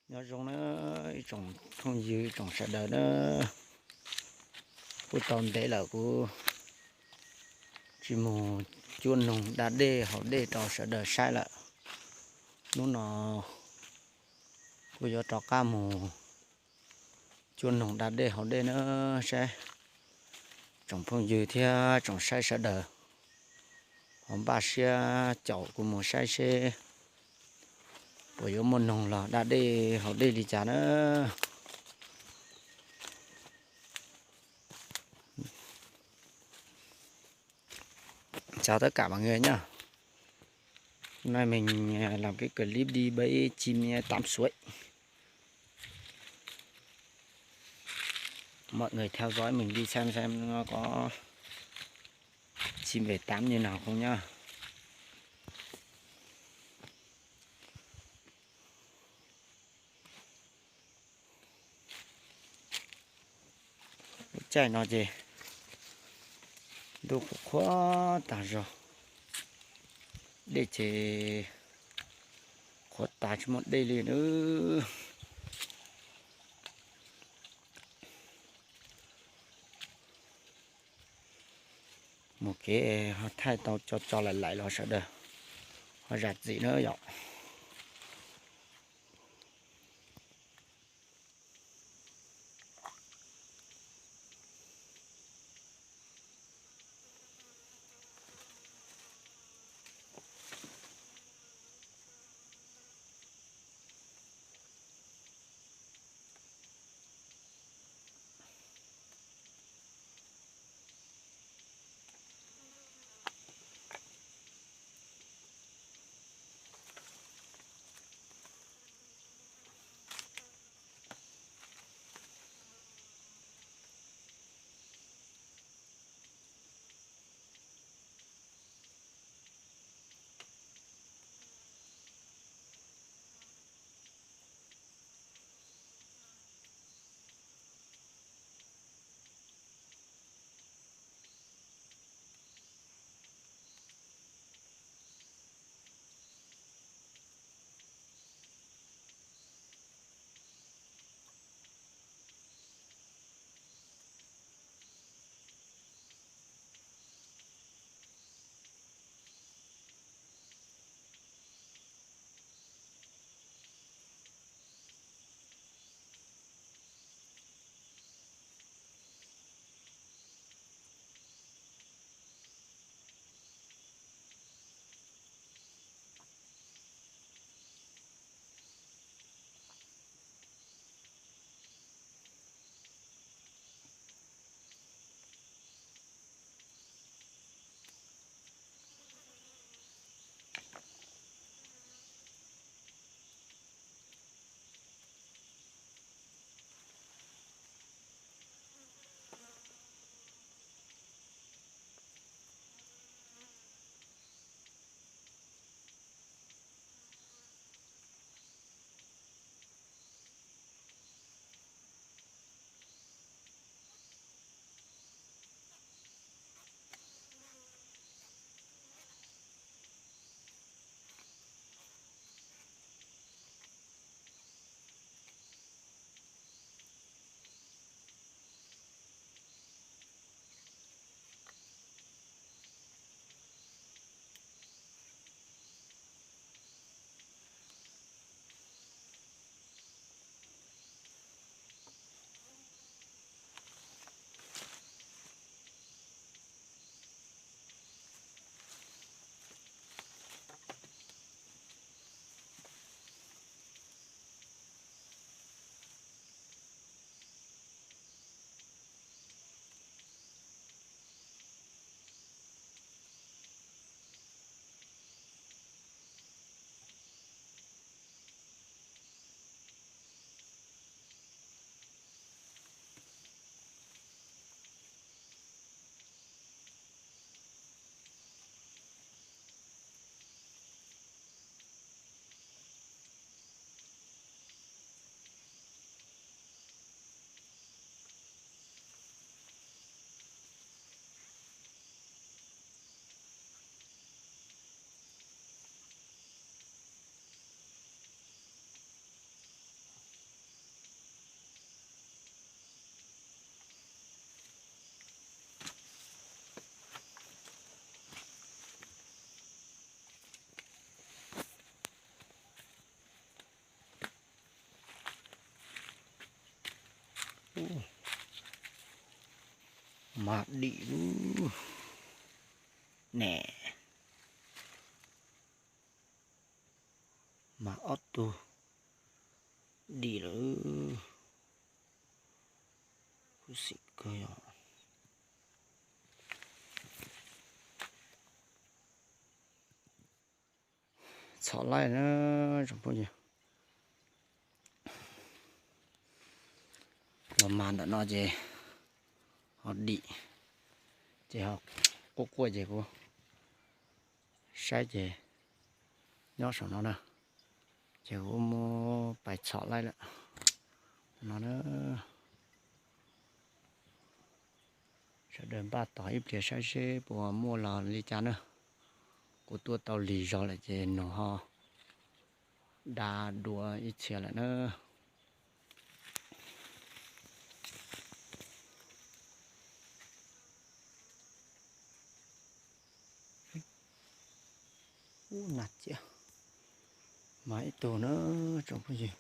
Nyob zoo na ib tsoom phooj ywg, ib tsoom sawv daws na, kuj tau ntev lawm kuv tsis mus cuab noog da dej haus dej rau sawv daws saib lawm. Hnub no kuj yuav rov qab mus cuab noog da dej haus dej na, saib tsoom phooj ywg thiab tsoom saib sawv daws ho npaj siab caum kuv mus saib seb puas yuav muaj noog los da dej haus dej li cas na. Chào tất cả mọi người nhá. Hôm nay mình à, làm cái clip đi bẫy chim tám suối. Mọi người theo dõi mình đi xem xem nó có chim về tám như nào không nhá. Lub caij no ces ntuj qhuav qhuav tag zog, dej ces qhuav tas tsis muaj dej li nawb. Mus kev ho thaij tau tso tso laim laim los sawv daws ho zam txim na yom. Mas dim lub ne, mas ob tug dim lawm. Khuv xim kawg yom. Txhom laij na tsoom phooj ywg. Los mas ntawm no ces ho dim, ces ho quaj quaj ces kuv saib ces nyob saum no na. Ces kuv muab pais txhom laij lawm no na. Sawv daws npaj tos ib pliag saib seb puas muaj los li cas na. Kuv tuaj tau lig zog lawm ces nws ho da dua ib txhia lawm na. Ub, nas cia, mas ib tug na tsoom phooj ywg.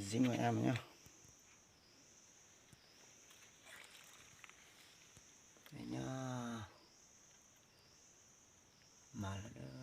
Zib mas nyob, nyob mas lawm.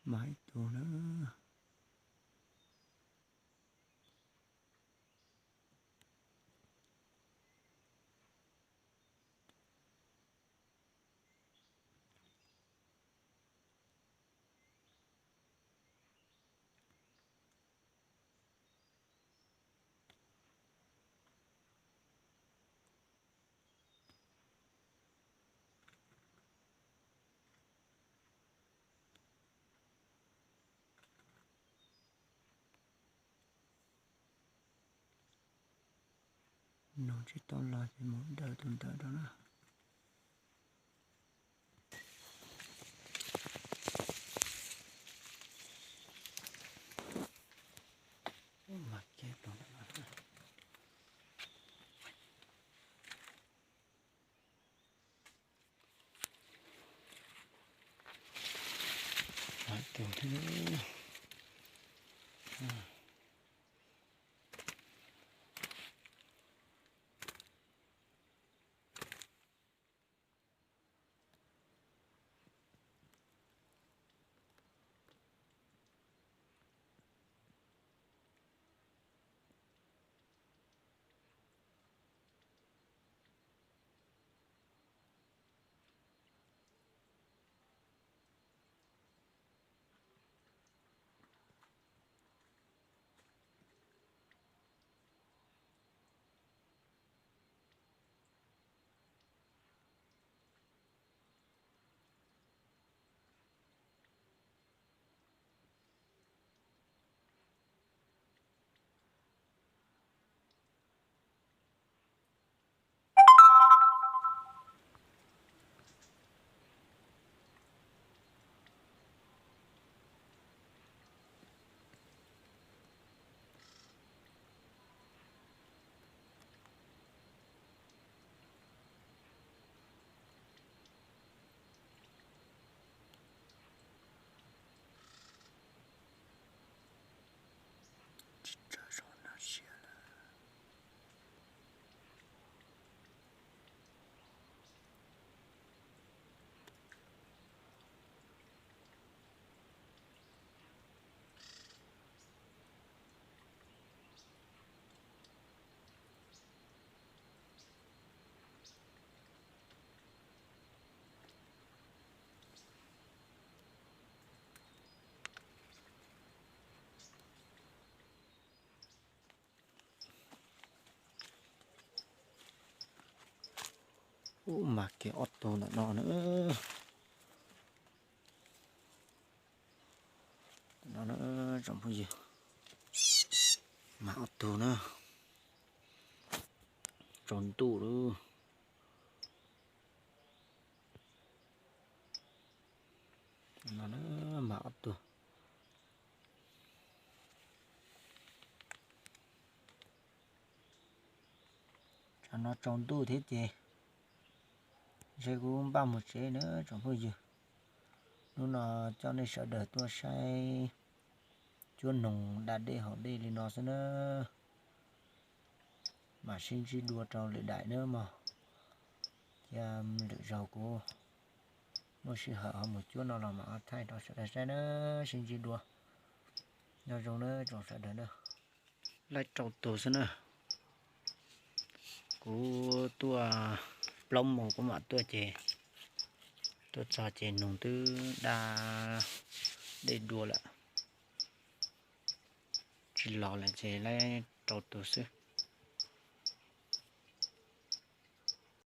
Mas ib tug na. Nug tsis tau los ces mus daws tus ntawd rau na. Ub, mas kiag ob tug ntawm no na. Ntawm no na, tsoom phooj ywg, mas ob tug na, tsaus ntuj lawm. Mas ob tug. Tsam no tsaus ntuj thiab ces ntshe kuv npaj mus tsev na tsoom phooj ywg. Hnub no coj nej sawv daws tuaj saib cuab noog da dej haus dej li no xwb na. Mam sib ntsib dua rau lwm daim na mog. Cia lwm zaus kuv muaj sij hawm ho mus cuab no los mam thaij rau sawv daws saib na. Sib ntsib dua, nyob zoo na tsoom sawv daws na. Laib rau tug xwb na. Kuv tuaj plaub moos kuv mam tuaj ces, tuaj txog ces noog twb da dej dua lawm, tsis los lawm ces laib rau tug xwb.